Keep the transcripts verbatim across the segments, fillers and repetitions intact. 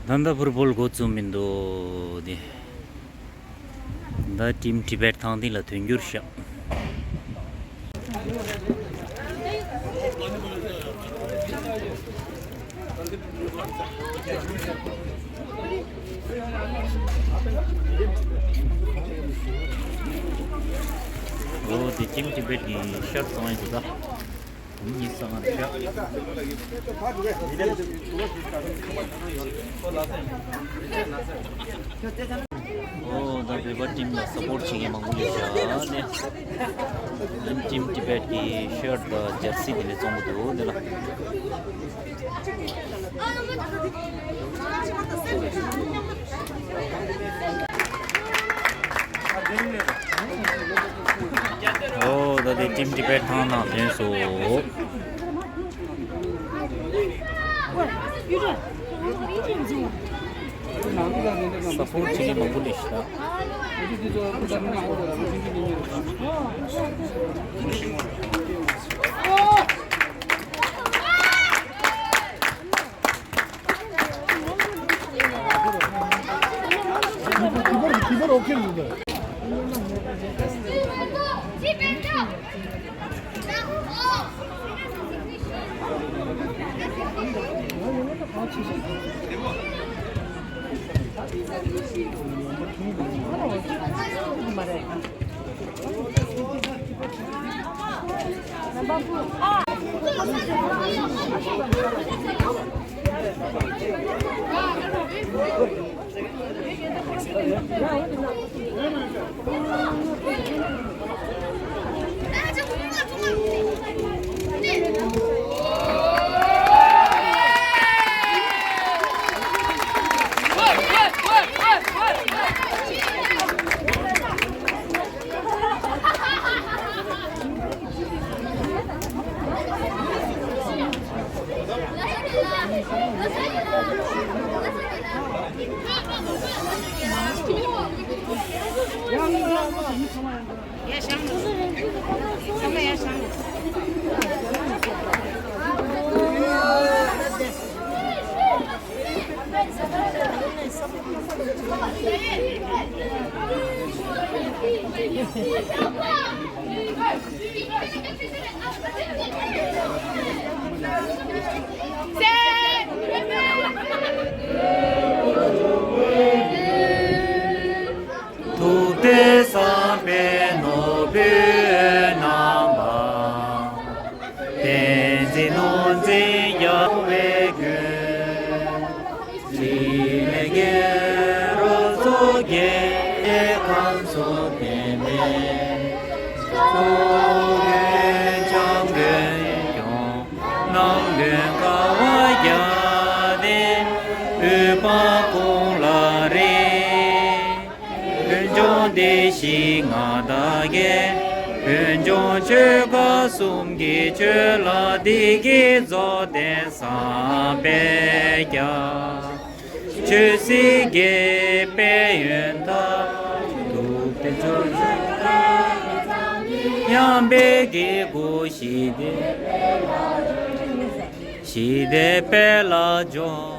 ད་ལྟ་ཕུར་བུལ་འགོ་བཙུགས་མི་འདུག་དེ། ད་ཊིམ་ཊི་བེཊ་ཐང་སྟེང་ལ་དོན་འགྱུར་ཤག་ཨོ་དེ་ཊིམ་ཊི་བེཊ་གི་ཤར་གཏོང་ཡིན་འདུག་ད། ཉི་ཤུ་རྩ་ལྔ་རེད་ཤག་ཨོ་ད་བོད་པ་ཊིམ་ལ་སབ་པོར་ཊི་བྱེད་མཁན་མང་པོ་ཡོད་ཤག་ནས། ཊིམ་ཊི་བེཊ་གི་ཤར་དང་ཇར་སི་དེ་འདྲ་བཙོང་གི་འདུག་འདི་ལ། ཨོ་ད་དེ་ཊིམ་ཊི་བེཊ་ཐང་ནང་ཐོན་སོང་། སབ་པོར་ཊི་བྱེད་མཁན་མང་པོ་སླེབས་ཤག་ད། ཐུགས་བརྩེ་བསམ་པའི་ནོར་བུས་རྣམ་པ། བསྟན་འཛིན་ནོར་འཛིན་རྒྱལ་བའི་མགོན། ཕྲིན་ལས་རྒྱལ་རོ་ཚོགས་རྒྱལ་ཁམས་སུ་བསྟན་པའི། སྐུ་མགོན་འཇམ་མགོན་སྐྱོང་། ནམ་མཁའི་ཀ་བ་བརྒྱ་སྟེང་། འོད་དཔག་ཀུན་ལ་རེག། འོད་འབྱུང་བདེ་གཤེགས་མངའ་བདག་རྒྱལ། འོད་འབྱུང་ཆོས་འཁོར་གསུམ་གྱི་ཆོས་ལ། བདེ་གཤེགས་རྫོགས་ལྡན་བསམ་འཕེལ་རྒྱལ། ཆོས་སྲིད་དགེ་བའི་ཡོན་བདག་ཐུབ་བསྟན་ཕྱོགས་བཅུ་དང་། མཉམ་པའི་དགེ་བསྐོས་ཞི་བདེ། ཞི་བདེ་དཔལ་ལ་འབྱོར།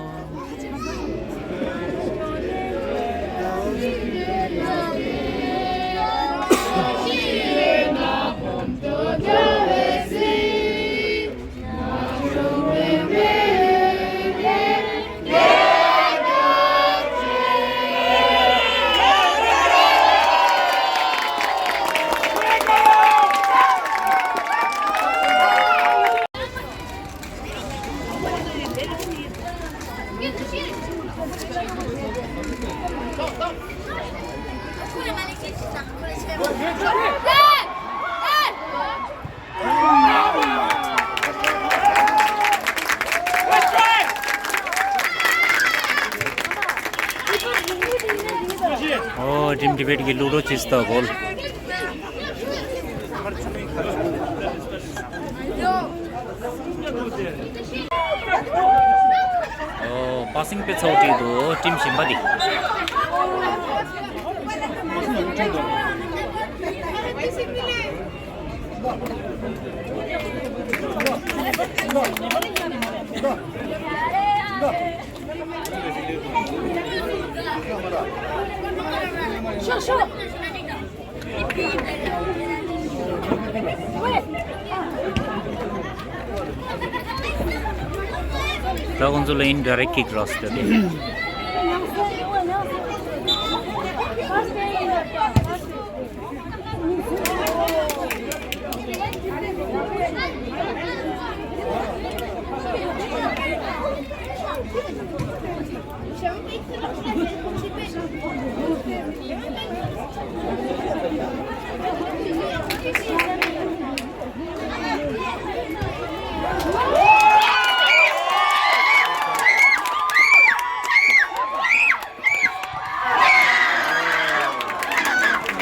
ཨོ། ཊིམ་ཊི་བེཊ་གི་ལུག་རོ་ཆིས་ཏོ་གོལ། ཨོ། པ་སིང་དཔེ་ཚ་བོ་བྲིས་འདུག་ཊིམ་གཞན་པ་འདི། ད་ཁོང་ཚོ་ལ་ཨིན་ཌའི་རེག་ཊི་ཀིག་རག་སོང་སྟེ།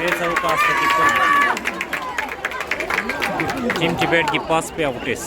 That's how pass the kick. Team Tibet की पास पे आउट इस।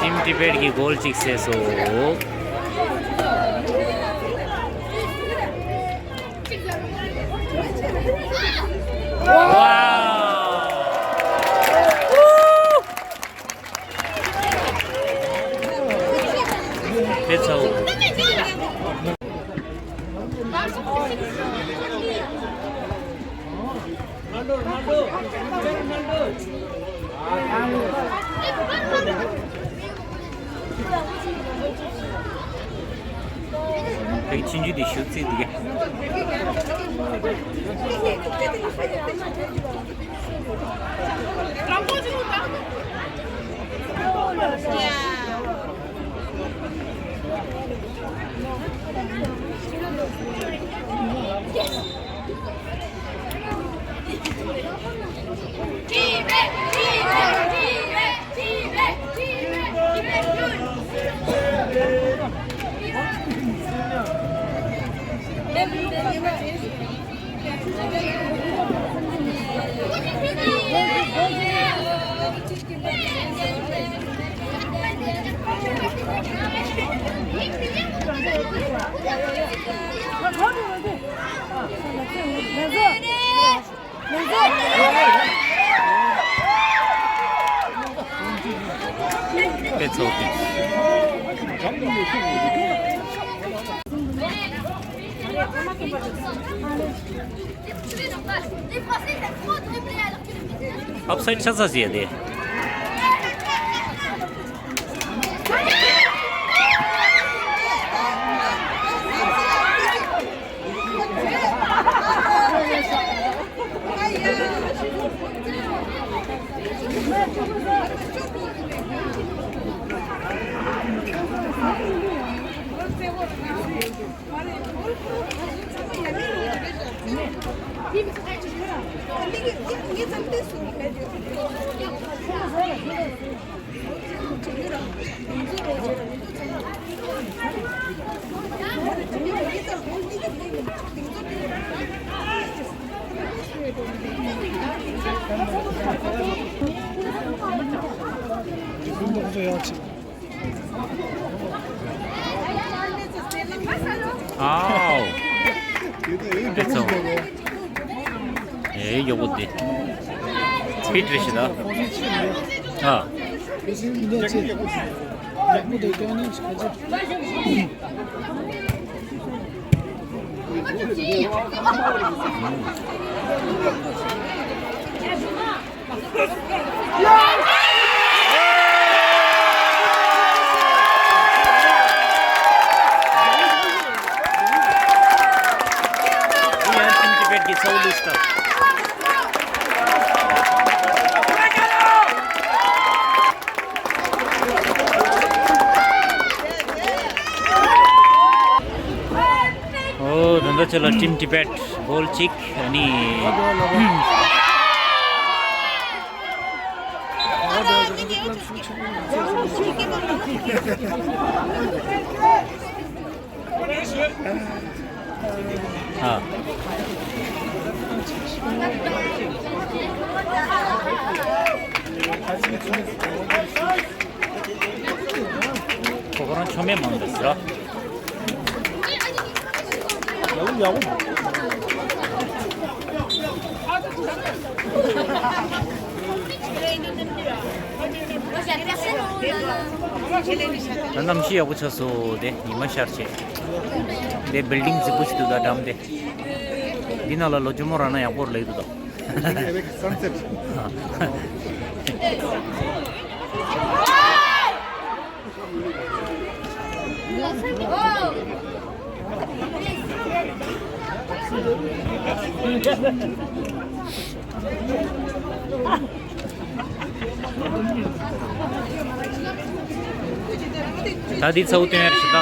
Team Tibet གིས་གོལ་གཅིག་བཟོས་སོང་། Wow! That's how. ཕ་གི་ཆུང་ཆུང་དེ་ཤུགས་ཚིག་འདི་ག་དཔེ་ཚོགས་ཀྱི། ཨབ་སའིཌ་ཆ་ཚ་ཟེར་ཏེ། Wow. That's all. ཨེ་ཡག་པོ་འདི། ཕིཊ་རེད་ཤི་ད། ཨ། ཨོ། ད་ལྟ་ཁྱོད་ལ་Team Tibet གོལ་གཅིག་ཨ་ནི། ཨ། ཁོ་ཁོ་རང་ཆོ་མེད་མང་འདུག་ཟེར། ཡག་པོ་ཡག་པོ། ད་གནམ་གཤིས་ཡག་པོ་ཆགས་སོང་། དེ་ཉི་མ་ཤར་བྱས། དེ་བིལ་ཌིང་རྫིག་པོ་ཞིག་འདུག་ད་འགྲམ་དེ། འདི་ནང་ལ་ལོ་ཇོ་མོ་རང་ན་ཡག་པོ་རེད་ལབ་ཀྱི་འདུག་ད། Avec sunset. ད་འདི་ཚ་བོ་སྟོན་ཡར་ཞིག་ད།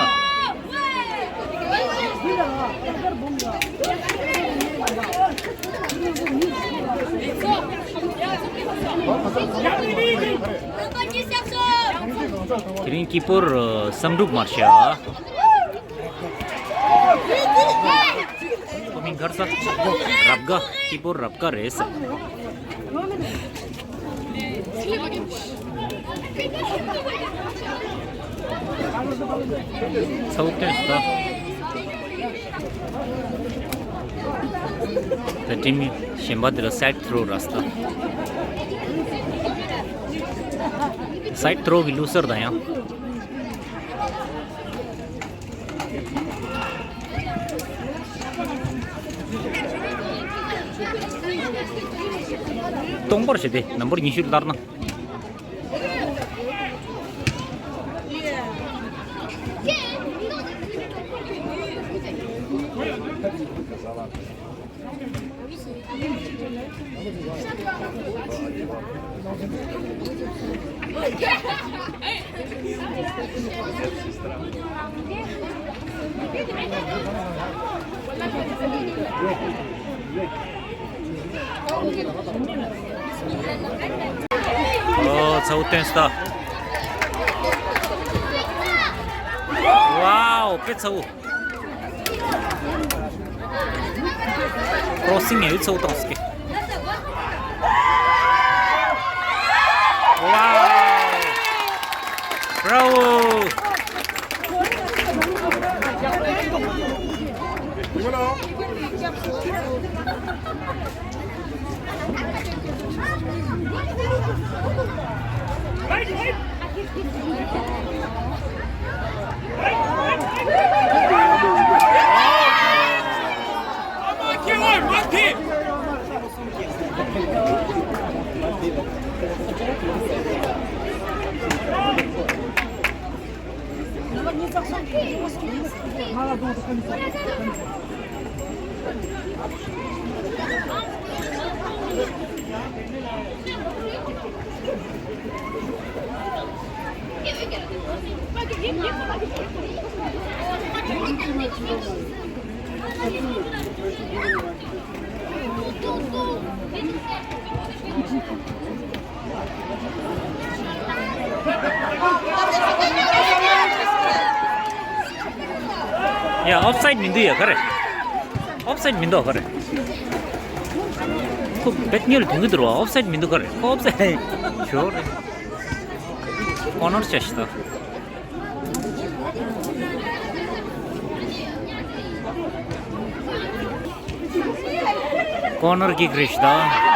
དེ་རིང་སྐྱིད་པོར་བསམ་འགྲུབ་མར་ཤ། ཁོ་མིང་ག་རེ་ཟེར། རབ་དགའ། སྐྱིད་པོ་རབ་དགའ་རེད་ཟེར། ཚ་བོ་སྟོན་སོང་ད། ད་ཊིམ་གཞན་པ་དེ་ལ་སའིཌ་ཐྲོ་རེད་ཟེར་ད། སའིཌ་ཐྲོ་གི་ལུ་སར་དང་ཡང་། སྟོང་པར་བྱས་ཏེ་ནམ་བར་ཉི་ཤུ་བླར་ན། ཨོ། ཚ་བོ་སྟོན་སོང་ད། ཝའོ། དཔེ་ཚ་བོ། ཀྲོ་སིང་ངས་ཚ་བོ་བཏང་སོང་། ཝའོ། བྷ་ར་ཝོ། ཡ། ཨོབ་སའིཌ་མི་འདུག་ཡ། ག་རེ། ཨོབ་སའིཌ་མི་འདུག་ག་རེ། ཁོ་བེད་ཉལ་དུང་གི་འདུག་ར། ཨོབ་སའིཌ་མི་འདུག་ག་རེ། ཁོ་ཨོབ་སའིཌ་ཞོར་རེད། ཀོར་ནར་བྱས་ཤིག་ད། ཀོར་ནར་ཀིག་རེད་ཤག་ད།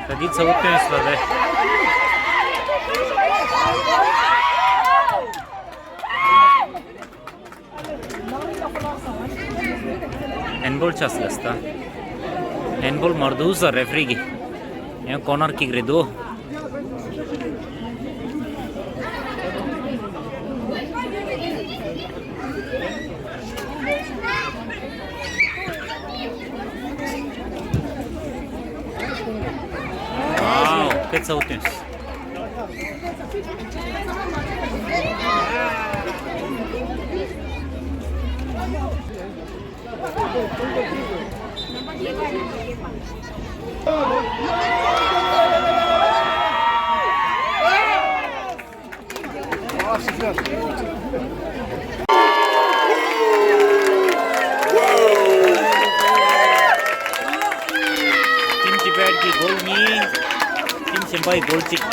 ད་འདི་ཚ་བོ་སྟོན་སོང་རེད། ཧེན་བོལ་ཆགས་སོང་ད། ཧེན་བོལ་མར་འདུག་ས་རེ་ཕི་རི་གི། ཡང་ཀོ་ནར་ཀིག་རེད་འདུག། ཝའོ། དཔེ་ཚ་བོ་སྟོན་སོང་། Team Tibet གི་གོལ་གཉིས། Team གཞན་པའི་གོལ་གཅིག།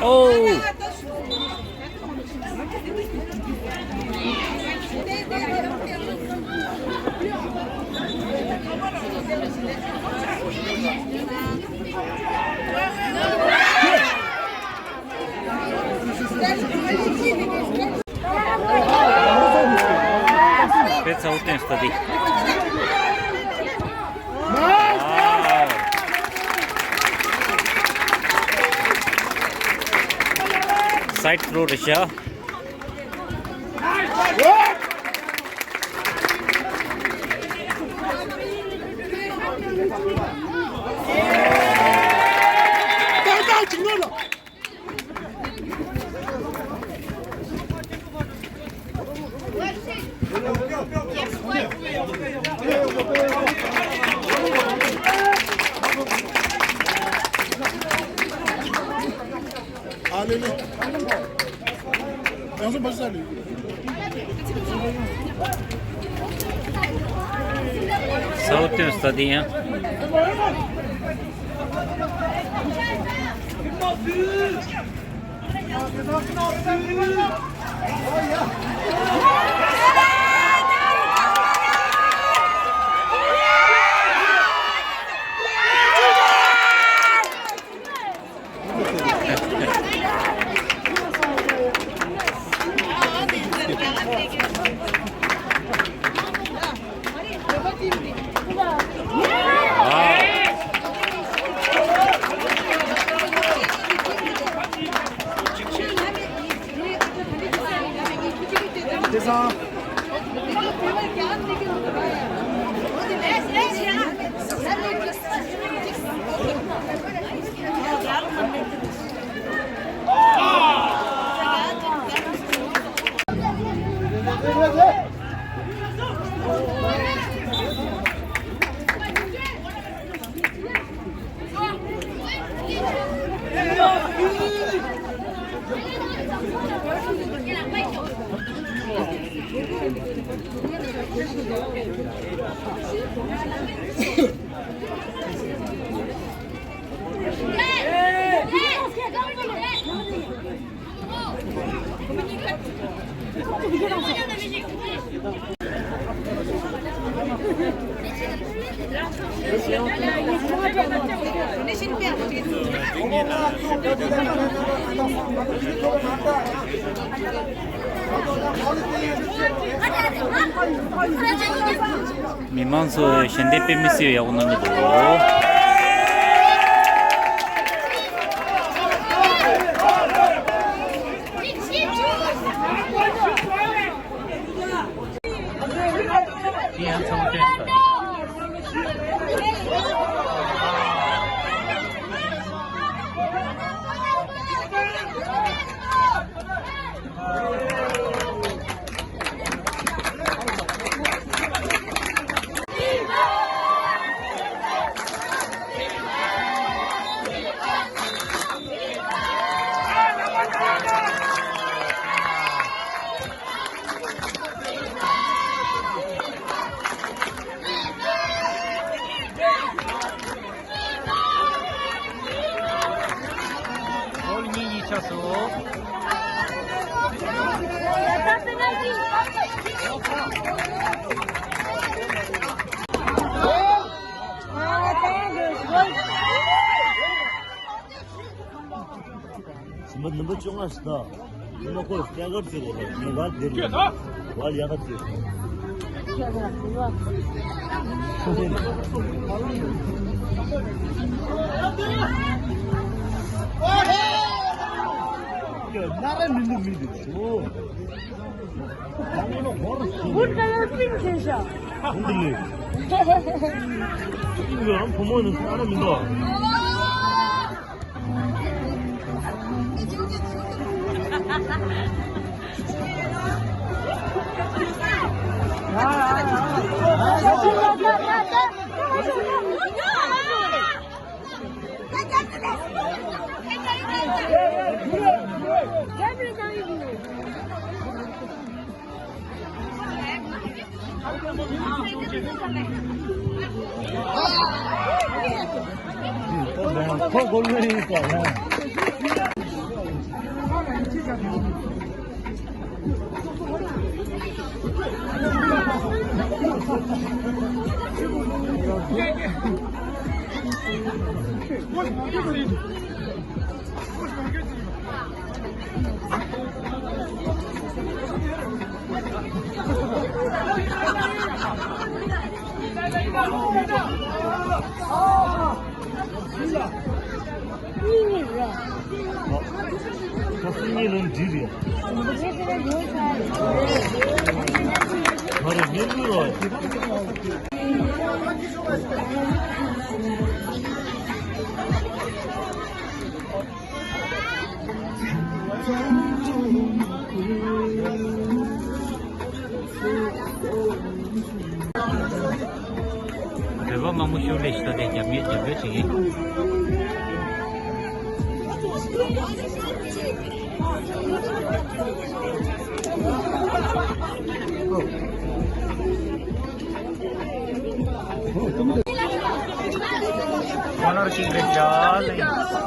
ཨོ། དཔེ་ཚ་བོ་སྟོན་སོང་ད་འདི། སའིཌ་ཐྲོ་རེད་ཤག། ཨ་ལེ་ལེ། ཡང་སོ་བ་ས་ལེ། ས་འོ་སྟོན་ས་དེ་ཡང་། མི་མང་ཚོས་ཞལ་འདེབས་དཔེ་མི་སྲིད་པའི་ཡག་པོ་གནང་གི་འདུག། གོལ་གཉིས་གཉིས་ཆགས་སོང་། ཉི་མ་ནུབ་པ་བཅོ་ལྔ་ཞིག་ད། ཉི་མ་ཁོ་སྐྱ་གར་ཚེ་རེད། ངས་ཝལ་དེར་ཡོད། ཝལ་ཡག་ག་ཚེ། ན་ར་མི་འདུག་མི་འདུག་ཞུ། Good color pink ཁྱེར་ཤག་འདི་ལས། ཡང་བུ་མོ་ནི་ས་ན་མི་འདུག། ཁ་སང་གཉིས་ལ་འགྲིག་རེད། ང་རེ་མི་ལུས་རོགས། བོད་པ་མང་པོ་ཤོག་ལེ་ཤི་ད་དེ་རྒྱབ་ངེས་རྒྱབ་སྐྱོར་བྱེད་ཀྱི། ཁོ་ནར་ཤིང་རེ་རྒྱ་ལེན།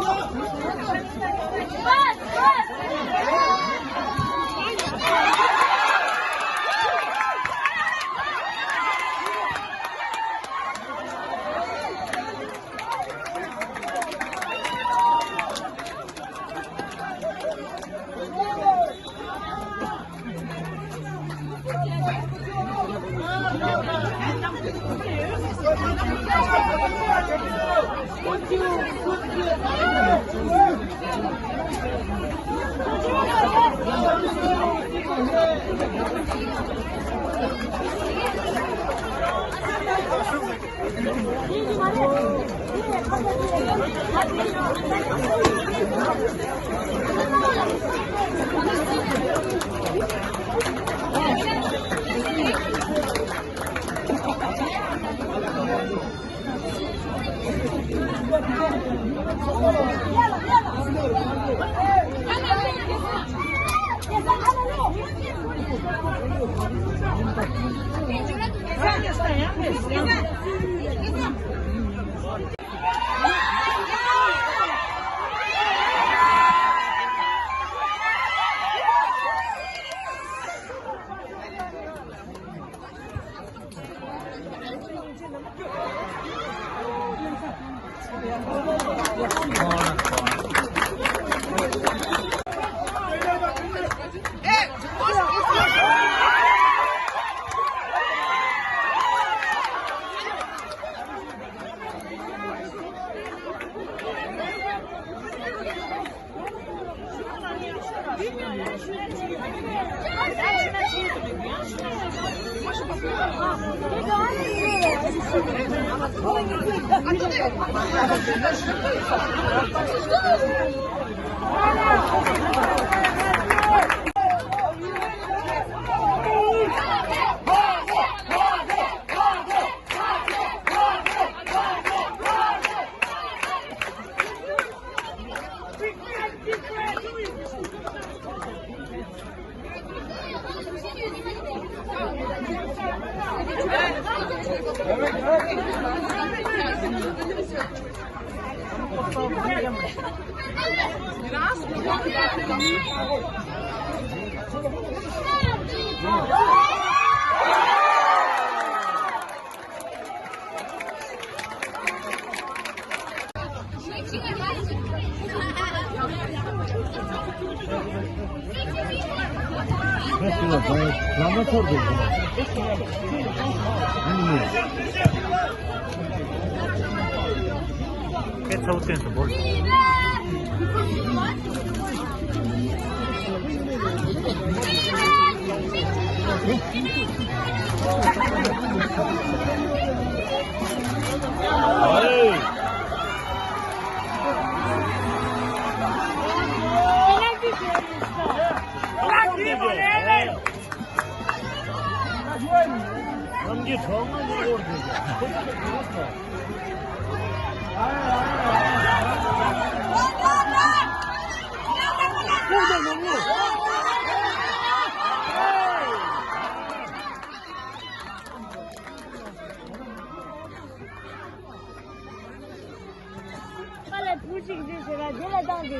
ཁ་ལ་བུ་གཅིག་བཟོས་ཟེར་ར་དེ་ལ་བཏང་དེ།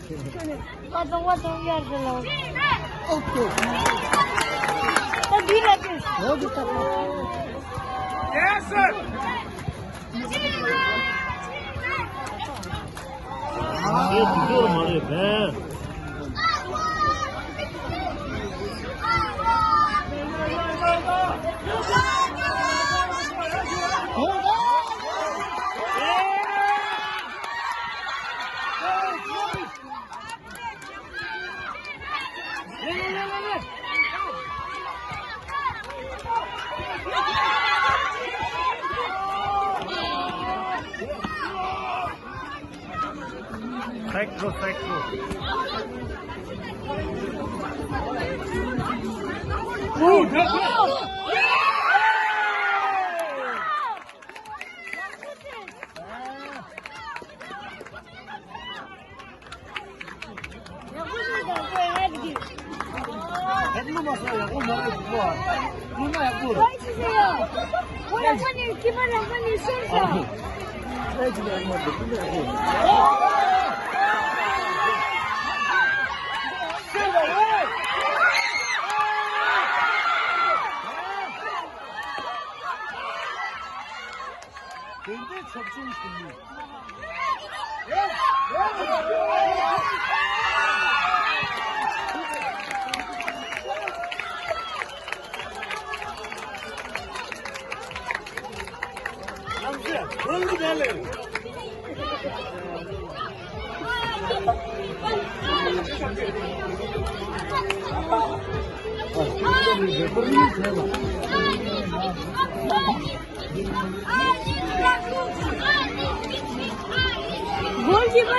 ཁྱོད་ནི་ཁ་ཚང་བ་ཚང་ཡར་ཟེར་ལ། ཨོ་ཀེ། ད་འདི་ལ་དེ། ཨོ་ཀེ་ད། ཡེ་སི། ཨེ་དེ་ཚོར་མ་རེད་བན། Side throw, side throw. དེ་འདྲའི་ཚབས་ཆེན་ཞིག་ཡིན། Goalkeeper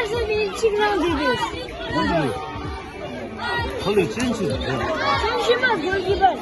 ས་ནས་གཅིག་རང་འདུག་གས། ག་ལས་ཅན་ཆེ། ཅན་ཆེ་མ་goalkeeper།